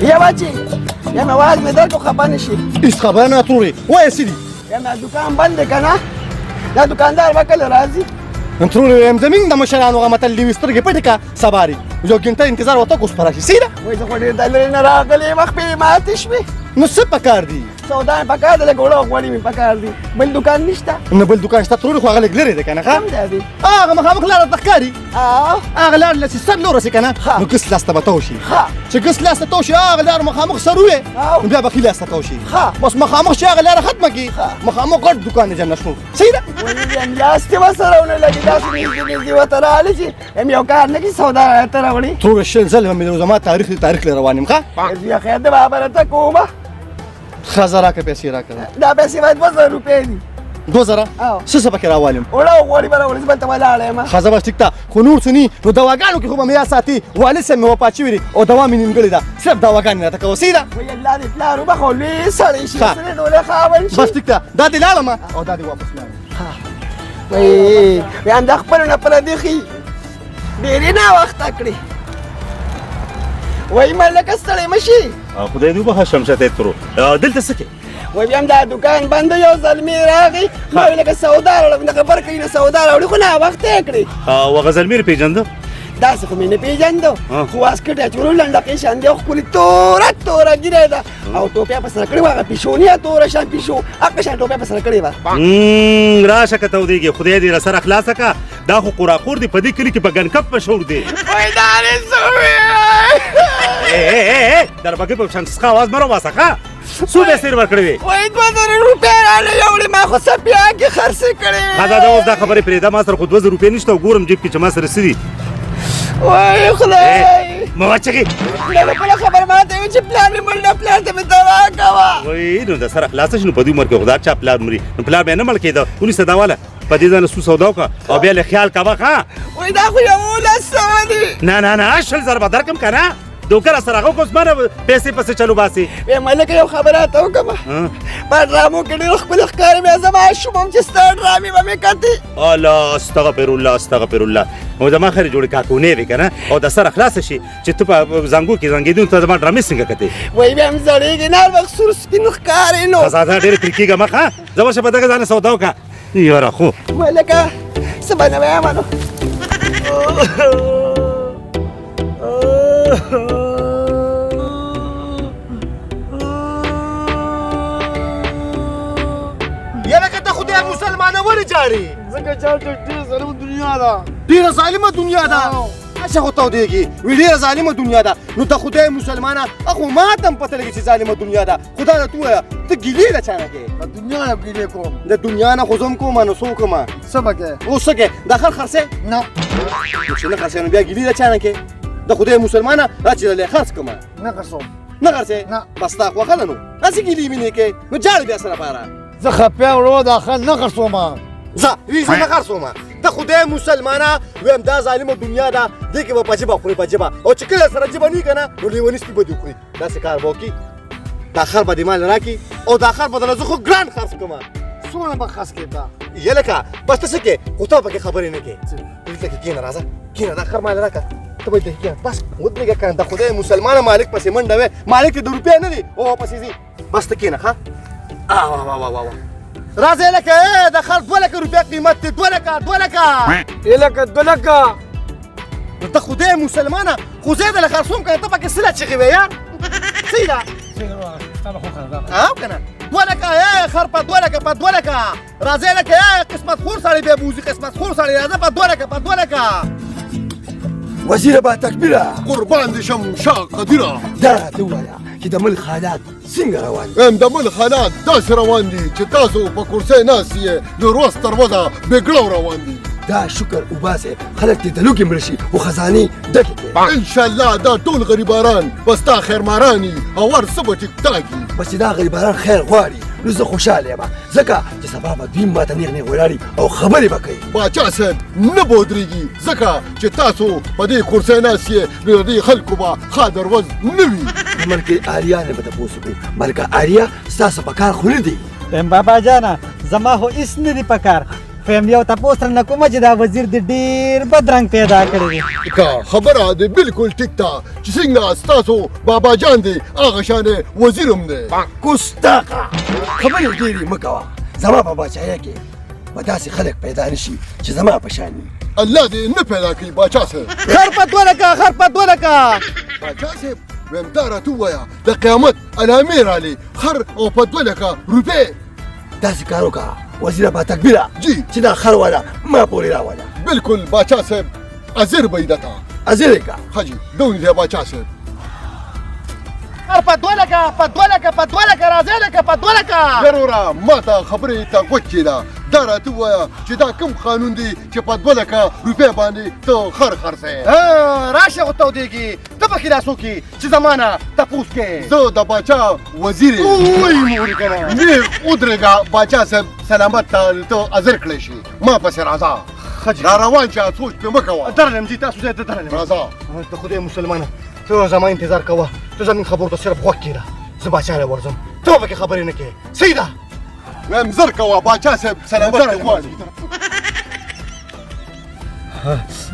یوه چې یم اواز مې درکړو خفه نه شي. هېڅ خبره نه ترورې، وایه څه دي؟ یم دکان بند دی که نه، دا دکاندار به کله راځي؟ ترورې وایم زمونږ د مشرانو هغه متل دی، سترګې پټې که سبا دی، یو ګنټه انتظار ورته اوس به راشي. صحیح ده؟ وایي زه خو ډېر د لرې نه راغلی یم، خپې ماتې شوې. نو څه پکار دي؟ سودا مې پکار ده، لږ اوړه او غوړي مې پکار دي. بل دکان نشته؟ نه بل دکان شته ترورې، خو هغه لږ لرې دی که نه. ښه، کوم ځای دی؟ هغه مخامخ لاره ته ښکاري، هغه لار له چې سر لور رسي که نه، نو ګس لاس ته به تاو شي. چې ګس لاس ته تاو شي، هغه لار مخامخ سر ووې، نو بیا به ښي لاس ته تاو شي. بس مخامخ چې هغه لاره ختمه کړي، مخامخ غټ دکان دی جنت شو. صحیح ده؟ ولې لاس دې ورسره ونه لګي، داسې نږدې نږدې ورته راغلی چې یم یو کار نه کوي، سودا راته راوړي. ترورې 20 ځل به مې زما تاریخ دی، تاریخ له روان یم. ښه زویه خیر دی، بابا راته کومه. ښه، زه راکړه، پیسې راکړه. دا پیسې باید 2000 روپۍ دي. 2000؟ څه څه پکې راوالم؟ اوړه او غوړي به راوړي، زه بل ته ولاړه یم. ښه زه بس ټیک ده، خو نور څه نی، نو دواګانو کې خو به مې یاد ساتي، والد صاحب مې وفات شوی دی او دوا مې نیمګړې ده، صرف دواګانې راته کوه. صحیح ده؟ وایي الله دې پلار وبخښه، لوی سړی شي، سرې ډولۍ خاوند شي. بس ټیک ده، دا دې لاړم او دا دې واپس لاړم. وایي بیا همدا خپلو نه پردي ښي، ډېرې ناوخته کړې. وایي ملکه ستړی مه شي. خدای دې وبخښه شمشته ترو، دلته څه کوې؟ وایي بیا هم دا دکان بند دی، یو زلمی راغی، ما ویل لکه سودا راوړم، د خبر کوي نه سودا راوړي، خو ناوخته یې کړې. هغه زلمی یې پېژنده؟ داسې خو مې نه پېژندو، خو واسکټ یې اچولو، لنډکۍ شان دی، ښکلې توره توره ږیره یې ده او ټوپیا په سره کړې وه، هغه پیشونیه توره شان پیشو هغه شان ټوپیا په سره کړې وه. راشه که تودېږي، خدای دې راسره خلاصه که، دا خو قراقور دی، په دې کلي کې په ګنکپ مشهور دی. وایي دا دې څه وویل؟ دربګۍ په شان څخه اواز مه راوباسه. ښه، څو پیسې یې ورکړې وې؟ وایي 2000 روپۍ رانه یوړې، ما خو څه بیا کې خرڅې کړې وې. ښه، دا اوس دا خبرې پرېږده، ما سره خو 2000 روپۍ نشته او ګورم جیب کې چې ما سره څه دي. وایي خدای مه وچغې. نه بله خبره ما ته وویل چې پلار مې مړ نه، پلار ته مې دوا کوه. وایي نو د سره خلاصه شي، نو په دې عمر کې خدای چا پلار مري، نو پلار به یې نه مړ کېده. ونیسه دا واله، په دې ځای څو سودا وکړه او بیا له خیال کوه. ښه وایي دا خو 1100 دي. نه نه نه، 20,000 به درکړم که نه، دوکه را سره هغه اوس ما نه پیسې پسې چلو باسي. وایي ملکه یو خبره راته وکړم، په ډرامو کې ډېر ښکلي ښکاري، بیا زه ماشوم وم چې ستا ډرامې به مې کتې. الله استغفر الله استغفر الله، نو زما خیر جوړې کاکونې وې که نه، او د سره خلاصه شي چې ته په زنګو کې زنګېدې، نو ته زما ډرامې څنګه کتې؟ وایي بیا هم زړېږي نه، هر وخت سور سپین ښکاري. نو ښه ډېر پرې کېږه مه. ښه زه ورشه په دغه ځانه سودا وکړه یاره. خو ملکه څه به نه وایم نو. یاره که ته خدای مسلمانه ولې ژاړې؟ ځکه چې هلته ډېره ظالمه دنیا ده. ډېره ظالمه دنیا ده؟ څه خو تودېږي، وي ډېره ظالمه دنیا ده. نو ته خدای مسلمانه، اخو ما ته هم پته لګي چې ظالمه دنیا ده. خدای ته ووایه ته ګیلې له چا نه کوې؟ د دنیا نه ګیلې کوم. د دنیا نه خو زه هم کوم، نو څه وکړم؟ څه به کوې؟ اوس څه کوې؟ دا خر خرڅوې؟ نه. نو چې نه خرڅوې نو بیا ګیلې له چا نه کوې؟ د خدای مسلمانه را چې له خرڅ کړم. نه خرڅوم. نه خرڅوې؟ نه. بس ستا خوښه ده، نو هسې ګیلې مې نه کوې، نو جاړې بیا څه لپاره؟ زه خفه یم وروره، دا خر نه خرڅوم. ځه وی زه نه خرڅوم. ته خدای مسلمانه ویم دا ظالمه دنیا ده، دې کې به په ژبه خوري په ژبه، او چې کله سره ژبه نه وي که نه نو لیوني سپي به دې وخوري. داسې کار به وکړي، دا خر به دې مال راکړي او دا خر به درله زه خو ګران خرڅ کړم. څومره به خرڅ کړې تا؟ یلکه بس ته څه کوې، خو ته پکې خبرې نه کوې. دلته کې کښېنه، راځه کښېنه، دا خر مال راکړه، ته به دلته کښېنه. بس ودرېږه که نه د خدای مسلمانه مالک پسې منډه وې، مالک دې د روپۍ نه دی او پسې ځي. بس ته کښېنه. ښه وا وا وا وا وا راځه لکه د خر 2 لکه روپۍ قیمت دی، 2 لکه، 2 لکه. لکه 2 لکه. نو ته خدای مسلمانه خو زه دله خرڅوم که نه، ته پکې څه چیغې وې یار؟ صحیح ده؟ او که نه 2 لکه خر په 2 لکه، په 2 لکه راځه لکه قسمت خور سړی بیا بوځي، قسمت خور سړی راځه په 2 لکه، په 2 لکه. وزیره با تکبیره، قربان دې شم شاه قدیره. دا راته ووایه چې د ملک حالات څنګه روان دي؟ د ملک حالات داسې روان دي چې تاسو په کرسۍ ناست یې، د ورځ تر ورځه بېګړو روان دي. دا شکر وباسئ، خلک دې د لوږې مړه شي خو خزانې ډکې کړې. انشاءالله دا ټول غریباران به ستا خیرماران وي او هر څه به ټیک ټاک وي. بس چې دا غریباران خیر غواړي نو زه خوشحاله یم، ځکه چې سبا به دوی ماته نېغ نېغ ولاړي او خبرې به کوي. باچا صاحب نه به ودرېږي، ځکه چې تاسو په دې کرسۍ ناست یې، نو د دې خلکو به ښه دروز نه وي. د ملکې آریا نه به تپوس وکړو. ملکه آریا ستاسو په کار خو نه دي؟ بابا جانه زما خو هېڅ نه دي په کار، وایم یو تپوس درنه کومه چې دا وزیر دې ډېر بد رنګ پیدا کړی دی. که خبره دې بالکل ټیک ده چې څنګه ستاسو بابا جان دی هغه شان وزیر هم دی. ګستاخه خبرې ډېرې مه کوه، زما په باچایۍ کې به داسې خلک پیدا نه شي چې زما په شان وي. الله دې نه پیدا کړي باچا صاحب. خر په 2 لکه، خر په 2 لکه. باچا صاحب ویم دا راته ووایه د قیامت علامې رالې، خر او په 2 لکه روپۍ. داسې کار وکړه وزیره با تکبیره جی چې دا خر والا ما پورې راوله. بالکل باچا صاحب حاضر به یې درته. حاضر یې کړه. ښه جي دونې دی باچا صاحب. خر په 2 لکه، په 2 لکه، په 2 لکه، راځئ لکه په 2 لکه. وروره ما ته خبرې ته غوږ کښېږده، دا راته ووایه چې دا کوم قانون دی چې په 2 لکه روپۍ باندې ته خر خرڅوې؟ راشه خو تودېږي، ته پکې دا څوک یې چې زما نه تپوس کوې؟ زه د باچا وزیر یم. وایي مورې که نه. نېغ ودرېږه باچا صاحب سلامت ته ته حاضر کړی شي، ما پسې راځه. ښه جي. را روان شه، سوچ پرې مه کوه. درلم جي، تاسو ځای ته درلم. راځه. د خدای مسلمانه ته زما انتظار کوه، ته زموږ خبرو ته صرف غوږ کښېږده، زه باچا له ورځم، ته به پکې خبرې نه کوې. صحیح ده؟ وایم زر کوه باچا صاحب سلامت دې غواړي.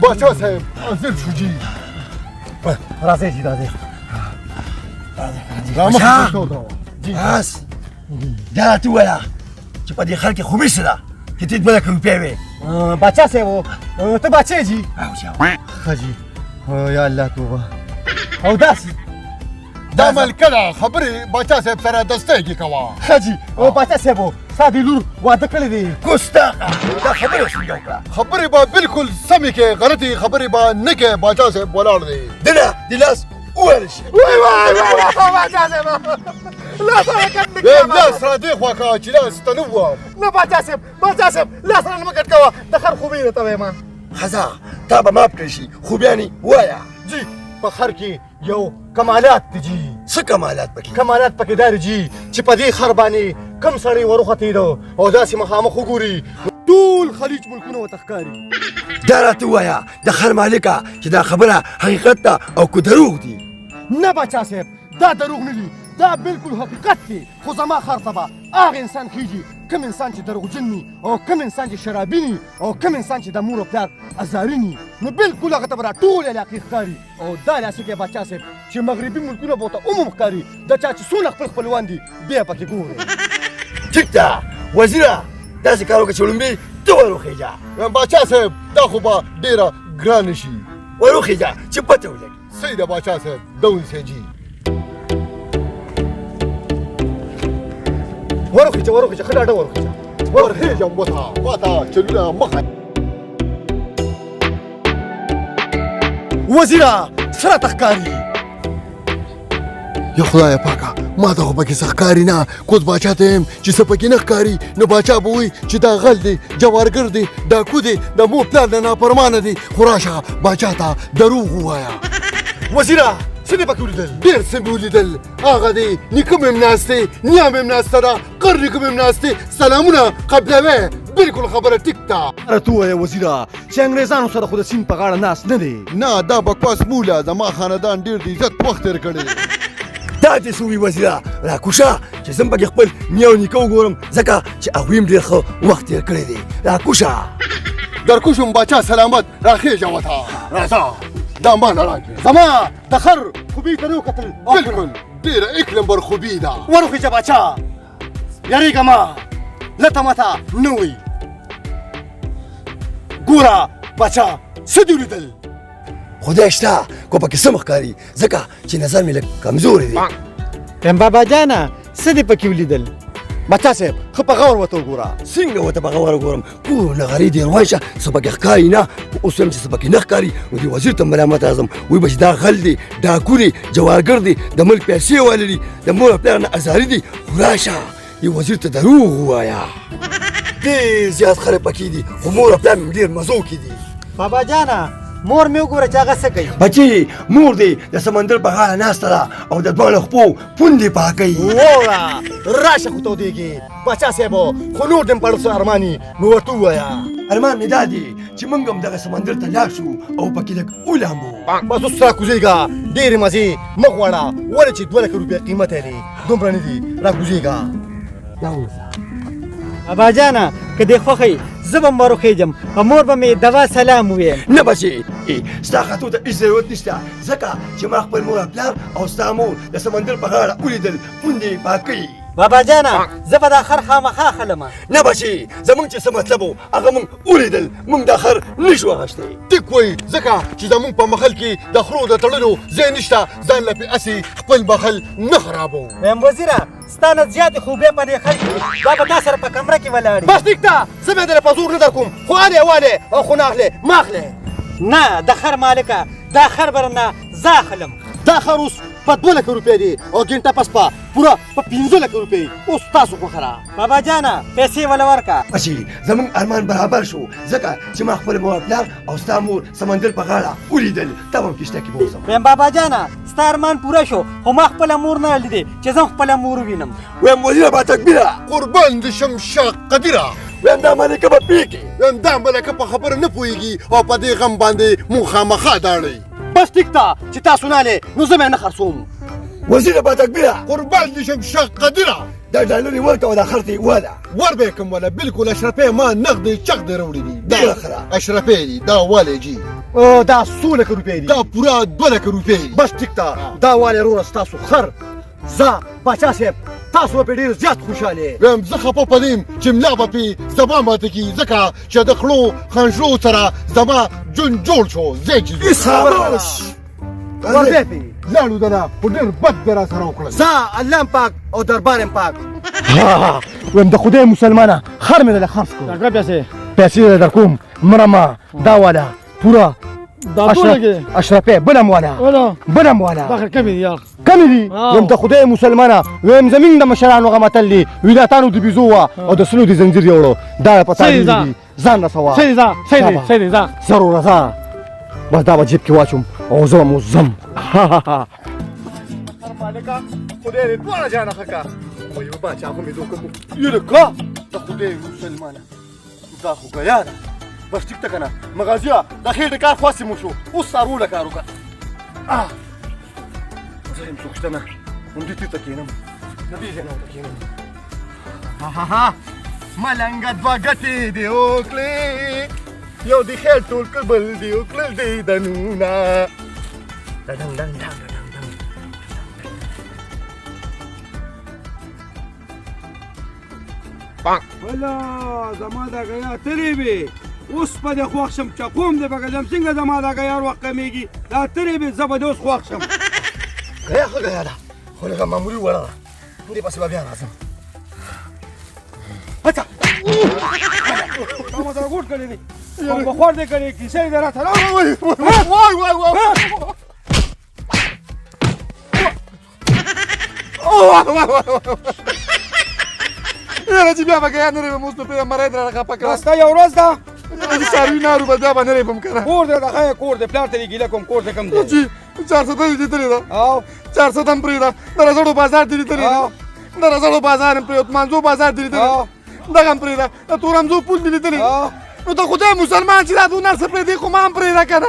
باچا صاحب حاضر شو جي. راځئ جي، راځئ. بس دا راته ووایه چې په دې خر کې خوبي څه ده چې ته 2 لکه روپۍ وې؟ باچا صاحب ته باچا یې جي؟ او جي. ښه جي، یا الله توبه. او داسې دا ملکه ده، خبرې باچا صاحب سره دستۍ کې کوه. ښه جي. او باچا صاحب ستا د لور واده کړی دی. ګستاخه دا خبرې څنګه وکړه؟ خبرې به بالکل سمې کې، غلطې خبرې به نه کوې. باچا صاحب ولاړ دی. دنه د لاس ووهل شي. وای وای وای باچا صاحب لاس را کټ نه کړه. لاس را دې خوا کړه چې لاس ته نه ووهم. نه باچا صاحب، باچا صاحب لاس را نه مه کټ کوه، د خر خوبۍ راته وایم. ښځه تا به معاف کړی شي، خوبیانې ووایه. جي په خر کې یو کمالات دي جي. څه کمالات پکې؟ کمالات پکې دا دي جي چې په دې خر باندې کم سړی وروختېده او داسې مخامخ وګوري ټول خلیج ملکونه ورته ښکاري. دا راته ووایه د خر مالکه چې دا خبره حقیقت ده او که دروغ دي؟ نه باچا صاحب دا دروغ نه دي، دا بالکل حقیقت دی. خو زما خر ته به هغه انسان خېږي کوم انسان چې دروغجن وي او کوم انسان چې شرابي وي او کوم انسان چې د مور او پلار ازاري وي، نو بالکل هغه ته به دا ټول علاقې ښکاري. او دا داسې کوي باچا صاحب چې مغربي ملکونه به ورته هم ښکاري، د چا چې څونه خپل خپلوان دي بیا پکې ګوري. ټیک ده وزیره، داسې کار وکړه چې ړومبی ته وروخېږه. باچا صاحب دا خو به ډېره ګرانه شي. وروخېږه چې پته ولګي. صحیح ده باچا صاحب، دونسې جي. وروخېږه، وروخېږه، ښه ډاډه وروخېږه. ورخېږم وته، ماته چلونه مخه. وزیره څه راته ښکاري؟ یا خدایه پاکه ما ته خو پکې څه ښکاري نه. کوز باچا ته یم چې څه پکې نه ښکاري، نو باچا به وایي چې دا غل دی، جوارګر دی، ډاکو دی، د مور پلار نه نافرمانه دی. خو راشه باچا ته دروغ ووایه. وزیره څه دې پکې ولیدل؟ ډېر څه مې ولیدل. هغه دی نیکه مې هم ناست دی، نیا مې هم ناسته ده، قر نیکه مې هم ناست دی. سلامونه قبلوې، بالکل خبره ټیک ده. راته ووایه وزیره چې انګرېزانو سره خو د سیند په غاړه ناست نه دی؟ نه، دا بکواس موله، زما خاندان ډېر د عزت وخت تېر کړی. دا دې څه وي وزیره، راکوشه چې زه هم پکې خپل نیا او نیکه وګورم، ځکه چې هغوی هم ډېر ښه وخت تېر کړی دی. راکوشه. درکوشم باچا سلامت، راخېږه وته. راځه دا ما نه راکړې. زما د خر خوبي ته نه وکتل. بالکل ډېره ایک نمبر خوبي ده. وروخېږه باچا، یارېږه ما، لته ماته نه وایي. ګوره باچا څه دې ولیدل؟ خدای شته کو پکې څه ښکاري، ځکه چې نظر مې لږ کمزوری دی. یم بابا جانه څه دې پکې ولیدل؟ باچا صاحب ښه په غور ورته وګوره. څنګه ورته په غور وګورم؟ کور نغري دی وایشه څه پکې ښکاري نه. اوس هم چې څه پکې نه ښکاري نو دې وزیر ته ملامت راځم، وایي به چې دا غل دی، ډاکو دی، جوارګر دی، د ملک پیسې والي دي، د مور او پلار نه ازاري دي. خو راشه دې وزیر ته دروغ ووایه. ډېر زیات خلک پکې دي، خو مور او پلار مې ډېر مزو کې دي. بابا جانه مور مې وګوره چې هغه څه کوي. بچي مور دې د سمندر په غاړه ناسته ده او د دواړو خپو پوندې پاکوي. وروره راشه خو تودېږي باچا صاحب، خو نور دې هم په اړه څه ارمان وي نو ورته ووایه. ارمان مې دا دی چې موږ هم دغه سمندر ته لاړ شو او پکې لږ ولامبو. بس اوس راکوزېږه، ډېرې مزې مه غواړه، ولې چې 2 لکه روپۍ قیمت یې دی، دومره نه دي. راکوزېږه. بابا جانه که دې خوښه وي زه به هم وروخېږم او مور به مې دوا سلام وویم. نه بچې، ستا ختو ته هېڅ ضرورت نشته، ځکه چې ما خپل مور او پلار او ستا مور د سمندر په غاړه ولیدل، پوندې یې پاکوي. بابا جانه، زه به دا خر خامخا اخلم. نه بچې، زمونږ چې څه مطلب و هغه مونږ ولیدل، مونږ دا خر نشو اخیستی. ټیک وایي، ځکه چې زمونږ په محل کې د خرو د تړلو ځای نشته، ځان له پې هسې خپل محل نه خرابوو. وایم وزیره، ستا نه زیاتې خوبۍ په دې خر کې دي، دا به تا سره په کمره کې ولاړ. بس ټیک ده، زه به یې درله په زور نه در کوم، خو الې والې او خو نه اخلې مه اخلې. نه د خر مالکه، دا خر به رانه زه اخلم. دا خر اوس په 2 لکه روپۍ دی او ګنټه پس په پوره په 5 لکه روپۍ. اوس تاسو خوښه ده. بابا جانه، پیسې وله ورکه. بچې، زمونږ ارمان برابر شو، ځکه چې ما خپل مور پلار او ستا مور سمندر په غاړه ولیدل، تا به هم کښته کې بوځم. وایم بابا جانه، ستا ارمان پوره شو، خو ما خپله مور نه لیدې چې زه هم خپله مور ووینم. وایم وزیره با تکبیره، قربان دې شم شاه قدیره. وایم دا ملکه به پیږي. وایم دا ملکه په خبره نه پوهېږي او په دې غم باندې مونږ خامخا داړئ. بس ټیک ده، چې تاسو نه اخلئ نو زه به یې نه خرڅوم. وزیره با تکبیره، قربان دې شم شاه قدیره. دا ډالرې ورکړه او دا خر ته یې واله. ور به یې کړم وله، بلکل اشرفی ما نغدې چغدې راوړي دي. دا ډېره ښه ده. اشرفی دي، دا والې جي. دا څو لکه روپۍ دي؟ دا پوره 2 لکه روپۍ دي. بس ټیک ده، دا والې وروره ستاسو خر. زه باچا صاحب، تاسو به پرې ډېر زیات خوشحاله یئ. وایم زه خفه په دې یم چې ملا به پې زبان ماته کړي، ځکه چې د خړو خنجرو سره زما ژوند جوړ شو. ځای چې ځو. خاموش. ورځئ پې. لاړو دنه، خو ډېر بد دې را سره وکړل. زه الله هم پاک او دربار هم پاک. وایم د خدای مسلمانه، خر مې درله خرڅ کړو. درکړه پیسې. پیسې درله درکوم، مړه ما دا واله پوره دا دوه لکه. اشرفی، بل هم واله. ولا. بل هم واله. دا خر کمې دي یار. کمې دي؟ وایم د خدای مسلمانه، وایم زمونږ د مشرانو هغه متل دی، ویلاتانو د بیزو وه او د سلو د زنځیر یې وړو. دا په تا صحیح ده. دي، ځان رسوه. صحیح ده، صحیح دی، شابه. صحیح دی، ځه. ضروره ځه. بس دا به جیب کې واچوم او زه به مو ځم. مالکه، خدای دې دواړه جانه ښه کړه. وایي باچا خو مې دوکه کړو. یلکه د خدای مسلمانه، دا خو ګیا ده. بس ټیک ده که نه مغازیه، د خېټې کار خلاص مو شو، اوس څاروو له کار وکړه. زه یم څوک شته نه، همدې تیر ته کښېنم، د دې ځای نه ورته کښېنم. ملنګه دوه ګټې دې وکړې، یو دې خیر ټول کړ، بل دې وکړل دیدنونه. ډنګ ډنګ ډنګ ډنګ ډنګ. ولا زما دا ګیا ترې وې، اوس به دې خوښ شم، چقوم دې به ګرځم، څنګه زما دا ګیا وخت کمېږي، دا ترې وې، زه به دې اوس خوښ شم. ګیا ښه ګیا ده، خو لږه معمولي وړه ده، دې پسې به بیا راځم. هڅه. تا ما سره ګوټ کړی دی، بخور دې کړی، کیسه یې راته راوړه. وای وای وای. یاره چې بیا به ګیا نه رېبم، اوس نو پرې مرۍ درنه خفه کړه. ستا یو ورځ ده. چې څاروي نارو به بیا به نه رېبم که نه. کور دی، د ښه کور دی، پلار ته دې ګیله کوم، کور دی کوم دی. چې چارسده دې لیدلې ده. او. چارسده هم پرېږده، د رزړو بازار دې لیدلی دی. او. د رزړو بازار هم پرېښود، مانزو بازار دې لیدلی دی. او. دغه هم پرېږده، د تورمزو پول دې لیدلی دی. او. نو ته خدای مسلمان چې دا دونه څه پرېږدې، خو ما هم پرېږده که نه.